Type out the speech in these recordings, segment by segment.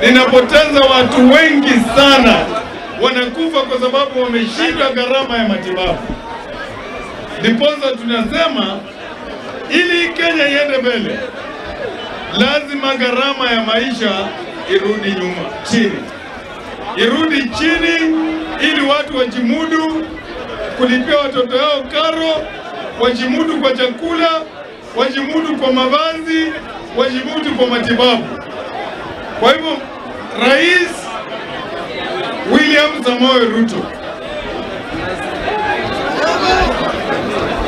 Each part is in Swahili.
Linapoteza watu wengi sana, wanakufa kwa sababu wameshindwa gharama ya matibabu. Ndiposa tunasema ili Kenya iende mbele, lazima gharama ya maisha irudi nyuma chini, irudi chini, ili watu wajimudu kulipia watoto wao karo, wajimudu kwa chakula, wajimudu kwa mavazi, wajimudu kwa matibabu. Kwa hivyo Rais William Samoei Ruto,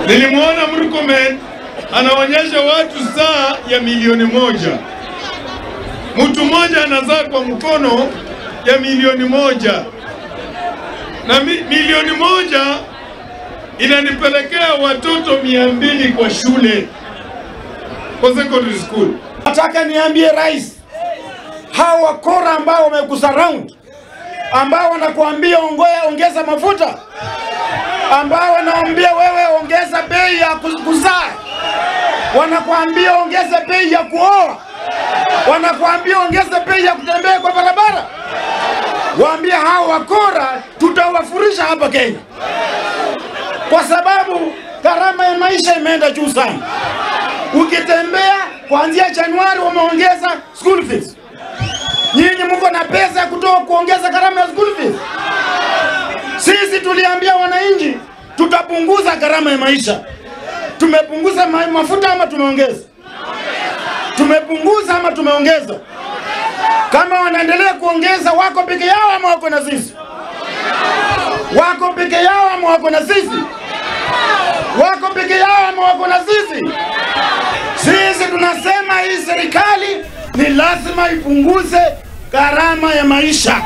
nilimuona Murkomen anaonyesha watu saa ya 1,000,000. Mtu mmoja anazaa kwa mkono ya 1,000,000. Na 1,000,000 inanipelekea watoto 200 kwa shule, kwa secondary school. Nataka niambie rais, hawa wakora ambao wamekusurround, ambao wanakuambia ongeza mafuta, ambao wanaambia wewe ongeza bei ya kuzaa, wanakuambia ongeza bei ya kuoa, wanakuambia ongeza bei ya kutembea kwa barabara, waambie hao wakora tutawafurisha hapa Kenya, kwa sababu gharama ya maisha imeenda juu sana. Ukitembea kuanzia Januari wameongeza school fees. Nyinyi mko na pesa ya kutoa kuongeza gharama ya school fees? Sisi tuliambia wananchi tutapunguza gharama ya maisha. Tumepunguza mafuta ama tumeongeza? Tumepunguza ama tumeongeza? Kama wanaendelea kuongeza, wako peke yao ama wako na sisi? Wako peke yao ama wako na sisi? Wako peke yao ama wako na sisi? Sisi tunasema hii serikali ni lazima ipunguze gharama ya maisha.